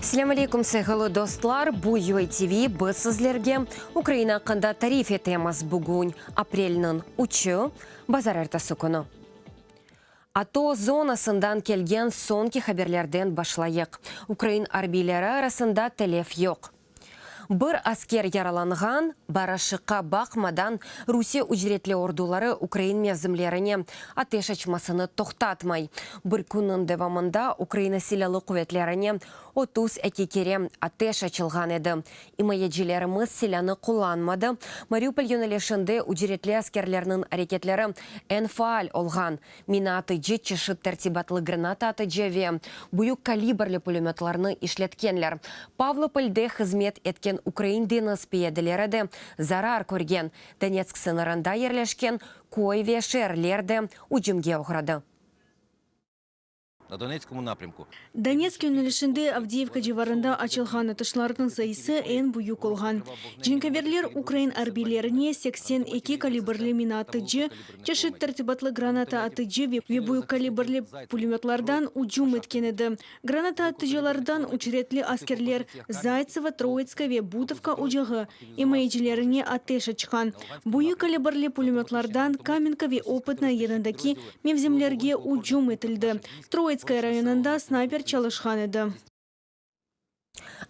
Selâm aleyküm, sayğılı dostlar! Bu UATV, biz sizlerge Ukraina aqqında tarif etemiz. Bugün aprelniñ üçü, bazarertesi künü. ATO zonasından kelgen soñki haberlerden başlayıq. Ukrain arbiyleri arasında telef yoq. Bir asker yaralanğan, barışıqqa baqmadan, Rusiye ücretli orduları ukrain mevzimlerine ateş açmasını toqtatmay. Bir künniñ devamında Ukraina Silâlı quvetlerine 32 kere ateş açılğan edi. İmayecilerimiz silânı qullanmadı. Mariupol yönelişinde ücretli askerlerniñ areketleri eñ faal olğan. Mina atıcı, çeşit tertibatlı granata atıcı ve büyük kalibrli pulömötlarnı işletkenler. Pavlopolde hızmet etken ukrain deñiz piyadeleri de zarar körgen. Donetsk sıñırında yerleşken köy ve şeerler de ücümge oğradı. Donetsk yönelişinde Avdiyivka civarında açılğan atışlarnıñ sayısı eñ büyük olğan. Cenkâverler ukrain arbiylerine 82 kalibrli mina atıcı, çeşit tertibatlı granata atıcı ve büyük kalibrli pulemötlardan ücüm etken edi. Granata atıcılardan ücretli askerler Zaytsevo, Troitska ve Butovka ocağı imayecilerine ateş açqan. Büyük kalibrli pulemötlardan Kamenka ve Opıtnaya yanındaki mevzimlerge ücüm etildi. Troitskaya rayonında snayper çalışqan edi.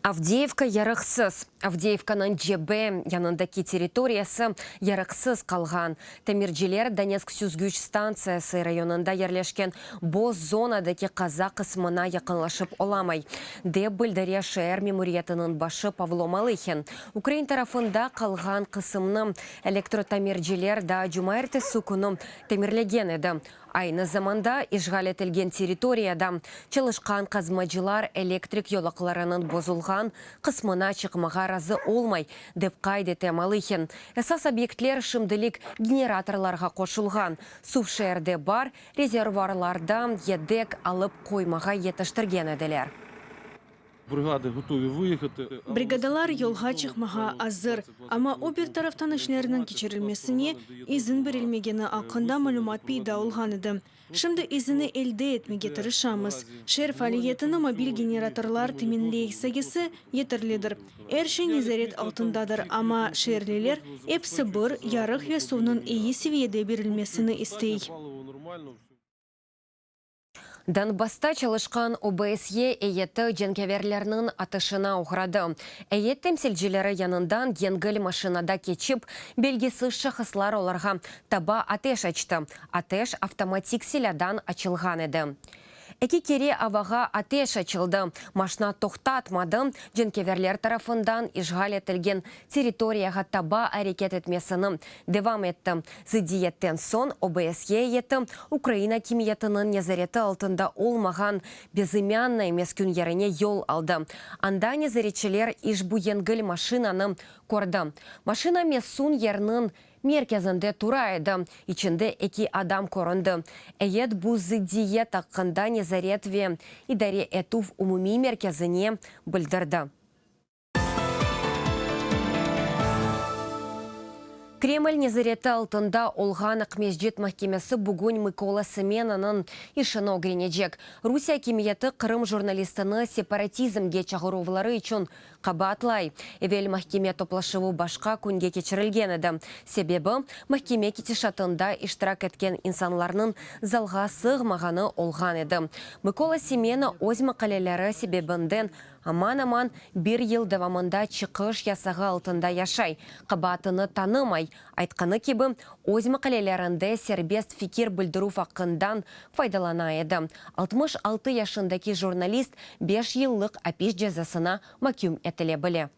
Avdeyevka yarıqsız. Avdeyevkanıñ cebe yanındaki territoriyası yarıqsız qalğan. Tamirciler Donetsk süzgüç stantsiyası rayonında yerleşken boz zonadaki qaza qısmına yaqınlaşıp olamay, dep bildire şeer memuriyetiniñ başı Pavlo Malıhin. Ukrain tarafında qalğan qısımnı elektrotamirciler daa cumaertesi künü tamirlegen edi. Aynı zamanda işğal etilgen territoriyada çalışqan qazmacılar elektrik yolaqlarınıñ bozulğan qısmına çıqmağa razı olmay, dep qayd ete Malıhin. Esas obyektler şimdilik generatorlarğa qoşulğan, suv şeerde bar, rezervuarlarda yedek alıp qoymağa yetiştirgen ediler. Brigadalar yolğa çıqmağa azır, amma o bir taraftan işlerniñ keçirilmesine izin berilmegeni aqqında malümat peyda olğan edi. Şimdi izinni elde etmege tırışamız. Şeer faaliyetini mobil generatorlar teminley, sayısı yeterlidir. Er şey nezaret altındadır, amma şeerliler episi bir yarıq ve suvnıñ eyi seviyede berilmesini istey. Donbassta çalışqan OBSYE eyyeti cenkâverlerniñ atışına oğradı. Eyyet temsilcileri yanından yengil maşinada keçip, belgisiz şahıslar olarğa taba ateş açtı. Ateş avtomatik silâdan açılğan edi. Eki kere avağa ateş açıldı. Maşna toqtatmadı, cenkâverler tarafından işğal etilgen territoriyağa taba areket etmesini devam etti. Zıddiyetten soñ OBSYE eyyeti Ukraina akimiyetiniñ nezareti altında olmağan Bezımânnaya meskün yerine yol aldı. Anda nezaretçiler işbu yengil maşinanı kördi. Maşina mesun yerniñ merkezinde tura edi, içinde eki adam köründi. Eyyet bu zıddiyet aqqında Nezaret ve idare etüv umumiy merkezine bildirdi. Kreml nezareti altında olğan Aqmescit mahkemesi bugün Mıkola Semenanıñ işini ögrenecek. Rusiye akimiyeti Qırım jurnalistini separatizmge çağıruvları içün qabaatlay. Evel mahkeme toplaşuvı başqa künge keçirilgen edi. Sebebi, mahkeme ketişatında iştirak etken insanlarnıñ zalğa sığmağanı olğan edi. Mıkola Semena öz maqaleleri sebebinden Aman-aman bir yıl devamında çıqış yasağı altında yaşay, qabaatını tanımay, aytqanı kibi, öz maqalelerinde serbest fikir bildirüv aqqından faydalana edi. 66 yaşındaki jurnalist beş yıllıq apis cezasına maküm etile bile.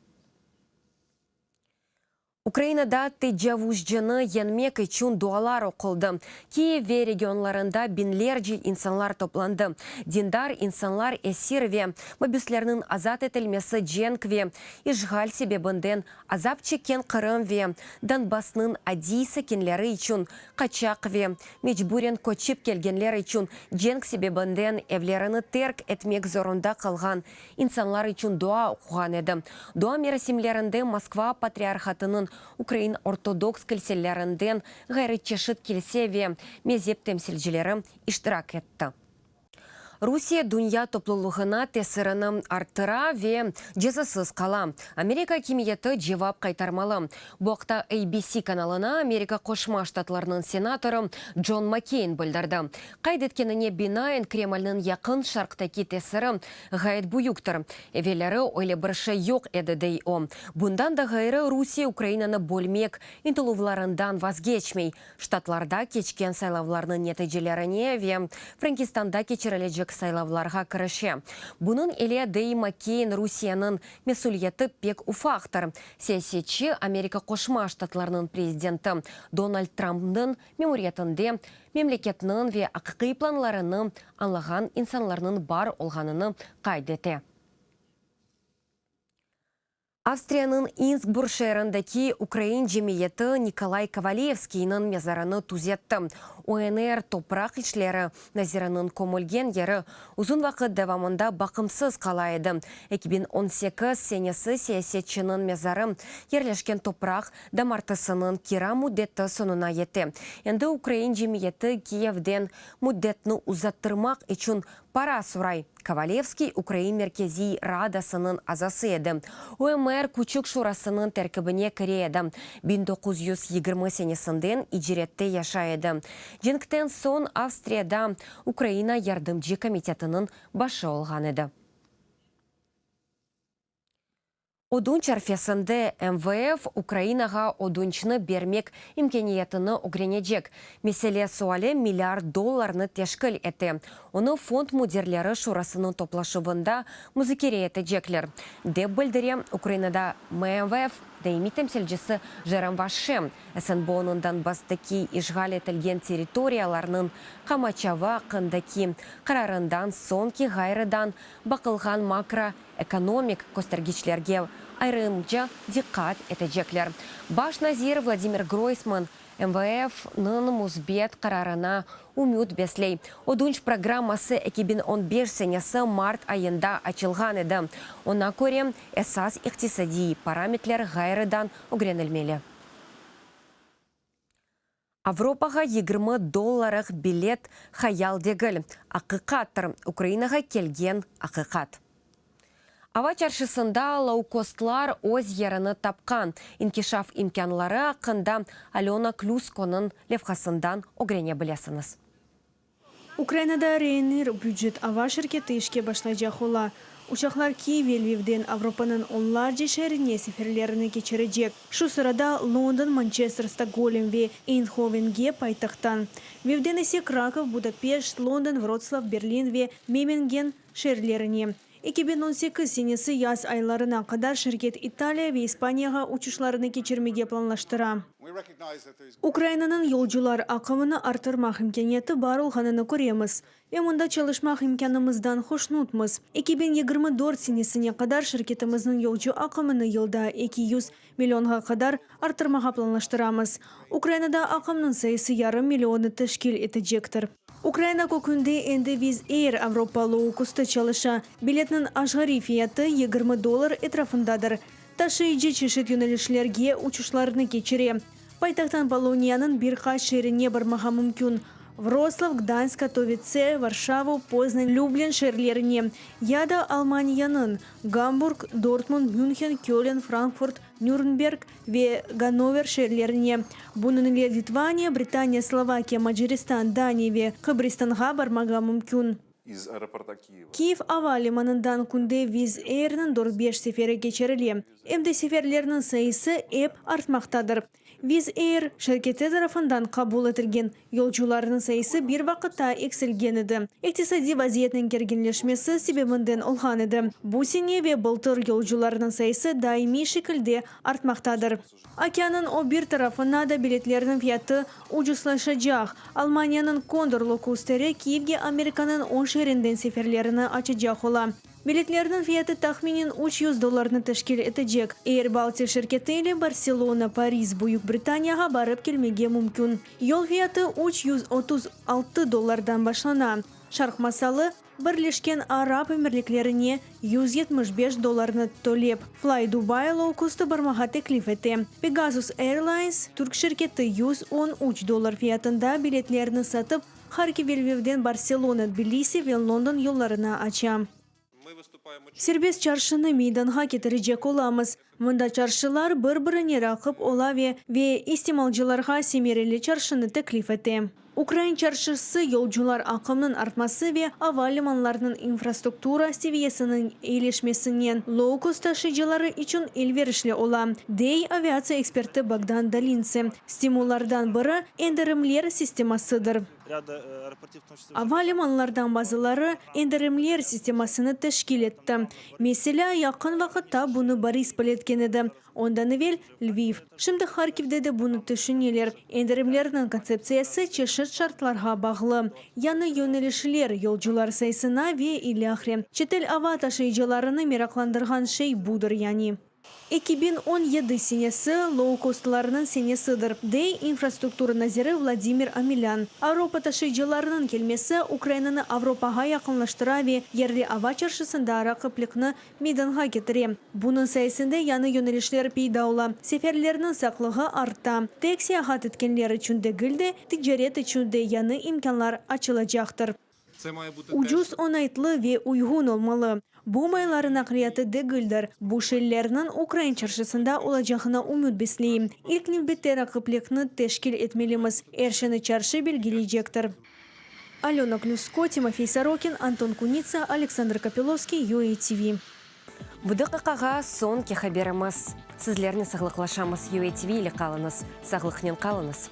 Ukrainada tecavuzcını yeñmek içün dualar oquldı. Kiyev ve regionlarında biñlerce insanlar toplandı. Dindar insanlar esir ve mabüslerniñ azat etilmesi, cenk ve işğal sebebinden azap çekken Qırım ve Donbassnıñ adiy sakinleri içün, qaçaq ve mecburen köçip kelgenler içün, cenk sebebinden evlerini terk etmek zorunda qalğan insanlar içün dua oquğan edi. Dua merasimlerinde Moskva patriarhatınıñ Ukrain ortodoks kilselerinden ğayrı çeşit kilse ve mezep temsilcileri iştirak etti. Rusiye dünya toplulığına tesirini arttıra ve cezasız qala. Amerika akimiyeti cevap qaytarmalı. Bu aqta ABC kanalına Amerika Qoşma Ştatlarınıñ senatorı Con Makkeyn bildirdi. Qayd etkenine binaen, Kremlniñ Yaqın Şarqtaki tesiri ğayet büyüktir. Evelleri öyle bir şey yoq edi, dey o. Bundan da ğayrı, Rusiye Ukrainanı bölmek ıntıluvlarından vazgeçmey, Ştatlarda keçken saylavlarnıñ neticelerine ve Frenkistanda keçirilecek saylavlarğa kirişe. Bunıñ ile, dey Makkeyn, Rusiyeniñ mesüliyeti pek ufaqtır. Siyasetçi, Amerika Qoşma Ştatlarınıñ prezidenti Donald Trampnıñ memuriyetinde memleketniñ ve aqiqiy planlarını añlağan insanlarnıñ bar olğanını qayd ete. Avstriyanıñ İnsbruk şeerindeki ukrain cemiyeti Nikolay Kovalevskiyniñ mezarını tüzetti. UNR topraq işleri naziriniñ kömülgen yeri uzun vaqıt devamında baqımsız qala edi. 2018 senesi siyasetçiniñ mezarı yerleşken topraq damartısınıñ kira müddeti soñuna yete. Endi ukrain cemiyeti Kiyevden müddetni uzattırmaq içün Para soray. Kovalevskiy Ukrain Merkeziy Radasınıñ azası edi, UMR Küçük Şurasınıñ terkibine kire edi, 1920 senesinden icrette yaşay edi. Cenkten soñ Avstriyada Ukraina Yardımcı komitetiniñ başı olğan edi. Ödünç arfesinde MVF Ukrainağa ödünçni bermek imkâniyetini ögrenecek. Mesele suali milliard dollarnı teşkil ete. Onı Fond müdirleri şurasınıñ toplaşuvında muzakere etecekler, dep bildire Ukrainada MVF daimiy temsilcisi Jerem Vaşe, SNBOnıñ Donbasstaki işğal etilgen territoriyalarnıñ qamaçavı aqqındaki qararından soñki ğayrıdan baqılğan makro Ekonomik köstergiçlerge ayrımca diqqat etecekler. Baş nazir Vladimir Groysman, MVF-nıñ müsbet qararına ümüt besley. Ödünç programması 2015 senesi mart ayında açılğan edi. Oña köre, esas iqtisadiy parametler ğayrıdan ögrenilmeli. Avropağa 20 dollarıq bilet hayal degil, aqiqattır, Ukrainağa kelgen aqiqat. Ava çarşısında loukostlar öz yerini tapqan inkişaf imkânları aqqında Alöna Klüskonıñ levhasından ögrene bilesiñiz. Ukrainada Ryanair bücet ava şirketi işke başlaycaq ola. Uçaqlar Kiyev ve Lvivden Avropanıñ onlarca şeerine seferlerini keçirecek, şu sırada London, Mançester, Stokgolm ve Eyndhovenge paytahttan. Lvivden ise Krakov, Budapeşt, London, Vrotslav, Berlin ve Memmingen şeerlerine. 2018 senesi yaz aylarına qadar şirket İtaliya ve İspaniyağa uçuşlarını keçirmege planlaştıra. Ukrainanıñ yolcular aqımını arttırmaq imkâniyeti bar olğanını köremiz ve mında çalışmaq imkânımızdan hoşnutmız. 2024 senesine qadar şirketimizniñ yolcu aqımını yılda 200 millionğa qadar arttırmağa planlaştıramız. Ukrainada aqımnıñ sayısı yarım millionnı teşkil etecektir. Ukraina kökünde endi Wizz Air Avropa loukostı çalışa. Biletniñ aşğariy fiyatı 20 dollar etrafındadır. Taşıyıcı çeşit yönelişlerge uçuşlarnı keçire. Paytahttan Poloniyanıñ bir qaç şeerine barmağa mümkün, Vrotslav, Gdansk, Katovitse, Varşava, Poznan, Lüblin şeerlerine, ya da Almaniyanıñ Gamburg, Dortmund, Münhen, Köln, Frankfurt, Nürnberg ve Gannover şeerlerine. Bunıñ ile Litvaniya, Britaniya, Slovakiya, Macaristan, Daniya ve Qıbristanğa barmağa mümkün. Kiyev ava limanından künde Wizz Airniñ dört-beş seferi keçirile, em de seferlerniñ sayısı ep artmaqtadır. Wizz Air şirketi tarafından qabul etilgen yolcularnıñ sayısı bir vaqıtta eksilgen edi, iqtisadiy vaziyetniñ kerginleşmesi sebebinden olğan edi. Bu sene ve bıltır yolcularnıñ sayısı daimiy şekilde artmaqtadır. Okeannıñ o bir tarafına da biletlerniñ fiyatı ucuzlaşacaq. Almaniyanıñ Condor loukosteri Kiyevge Amerikanıñ on şeerinden seferlerini açacaq ola. Biletlerniñ fiyatı tahminen 300 dollarnı teşkil etecek. Air Baltic şirketi ile Barselona, Paris, Büyük Britaniyağa barıp kelmege mümkün. Yol fiyatı 336 dollardan başlana. Şarq masalı, Birleşken Arap Emirliklerine 175 dollarnı tölep, Fly Dubai loukostı barmağa teklif ete. Pegasus Airlines türk şirketi 113 dollar fiyatında biletlerni satıp, Harkiv ve Lvivden Barselona, Tbilisi ve London yollarını aça. Serbest çarşını meydanğa ketirecek olamız. Mında çarşılar bir-birine raqip ola ve ve istimalcılarğa semereli çarşını teklif ete. Ukrain çarşısı yolcular aqımnıñ artması ve ava limanlarınıñ infrastruktura seviyesiniñ eyileşmesinen lou-kost taşıyıcıları içün elverişli ola, dey aviatsiya eksperti Bogdan Dolintse. Stimullardan biri, endirimler sistemasıdır. Ava limanlardan bazıları endirimler sistemasını teşkil etti. Meselâ, yaqın vaqıtta bunı Borispol etken edi, ondan evel, Lviv. Şimdi Harkivde de bunı tüşüneler. Endirimlerniñ kontseptsiyası çeşit şartlarğa bağlı, yañı yönelişler, yolcular sayısına ve ilâhre. Çetel ava taşıyıcılarını meraqlandırğan şey budır yani. 2017 senesi, lou-kostlarnıñ senesidir, dey infrastruktura naziri Vladimir Omelân. Avropa taşıyıcılarınıñ kelmesi Ukrainanı Avropağa yaqınlaştıra ve yerli ava çarşısında raqiplikni meydanğa ketire. Bunıñ sayesinde yañı yönelişler peyda ola, seferlerniñ saqlığı arta. Tek seyahat etkenler içün degil de, ticaret içün de yañı imkânlar açılacaqtır. Ucuz, oñaytlı ve uyğun olmalı. Bu mayları naqliyatı degildir. Bu şeylerniñ ukrain çarşısında olacağına ümüt besleyim. İlk nevbette raqiplikni teşkil etmelimiz. Er şeyni çarşı belgileycektir. Alöna Klüsko, Timofey Sorokin, Anton Kunitsa, Aleksandr Kopelovskiy, UATV. Bu daqiqağa soñki haberimiz. Sizlernen sağlıqlaşamız. UATV ile qalıñız. Sağlıqnen qalıñız.